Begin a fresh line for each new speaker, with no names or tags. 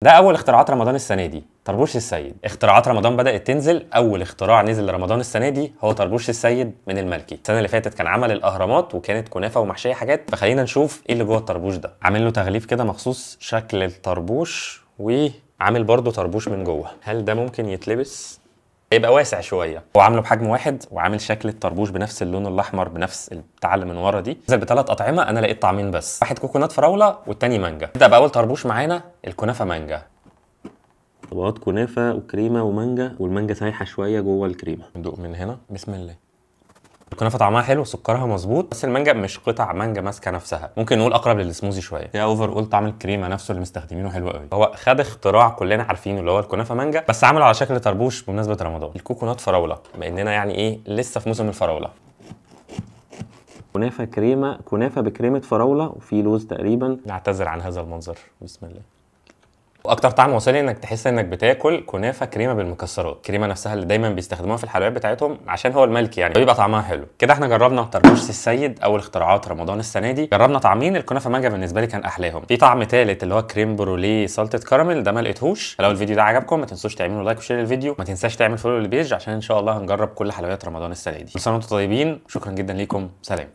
ده اول اختراعات رمضان السنة دي، طربوش السيد. اختراعات رمضان بدات تنزل. اول اختراع نزل لرمضان السنة دي هو طربوش السيد من المالكي. السنة اللي فاتت كان عمل الاهرامات وكانت كنافه ومحشيه حاجات، فخلينا نشوف ايه اللي جوه الطربوش ده. عامل له تغليف كده مخصوص شكل الطربوش، وعامل برده طربوش من جوه. هل ده ممكن يتلبس؟ هيبقى واسع شوية. هو عامله بحجم واحد وعامل شكل الطربوش بنفس اللون الاحمر بنفس البتاع اللي من ورا دي. نزل بثلاث اطعمه، انا لقيت طعمين بس، واحد coconut فراوله والتاني مانجا. نبدا باول طربوش معانا، الكنافه مانجا. طبقات كنافه وكريمه ومانجا، والمانجا سايحه شوية جوه الكريمة. ندوق من هنا، بسم الله. الكنافه طعمها حلو، سكرها مظبوط، بس المانجا مش قطع مانجا ماسكه نفسها، ممكن نقول اقرب للسموزي شوية. يا overall طعم الكريمة نفسه اللي مستخدمينه حلو قوي. هو خد اختراع كلنا عارفينه اللي هو الكنافه مانجا، بس عمله على شكل طربوش بمناسبة رمضان. ال coconut فراوله، بما اننا يعني ايه لسه في موسم الفراوله. كنافه كريمة، كنافه بكريمه فراوله وفي لوز تقريبا. نعتذر عن هذا المنظر، بسم الله. واكتر طعم وصلي انك تحس انك بتاكل كنافه كريمة بالمكسرات، الكريمة نفسها اللي دايما بيستخدموها في الحلويات بتاعتهم عشان هو الملك يعني، بيبقى طعمها حلو. كده احنا جربنا طربوش السيد، اول اختراعات رمضان السنة دي. جربنا طعمين، الكنافه مانجا بالنسبة لي كان احلاهم. في طعم ثالث اللي هو crème brûlée salted caramel، ده ما لقيتهوش. لو الفيديو ده عجبكم ما تنسوش تعملوا like و share للفيديو، ما تنساش تعمل follow لل page عشان ان شاء الله هنجرب كل حلويات رمضان السنة دي. كل سنة وانتم طيبين، شكرا جدا ليكم، سلام.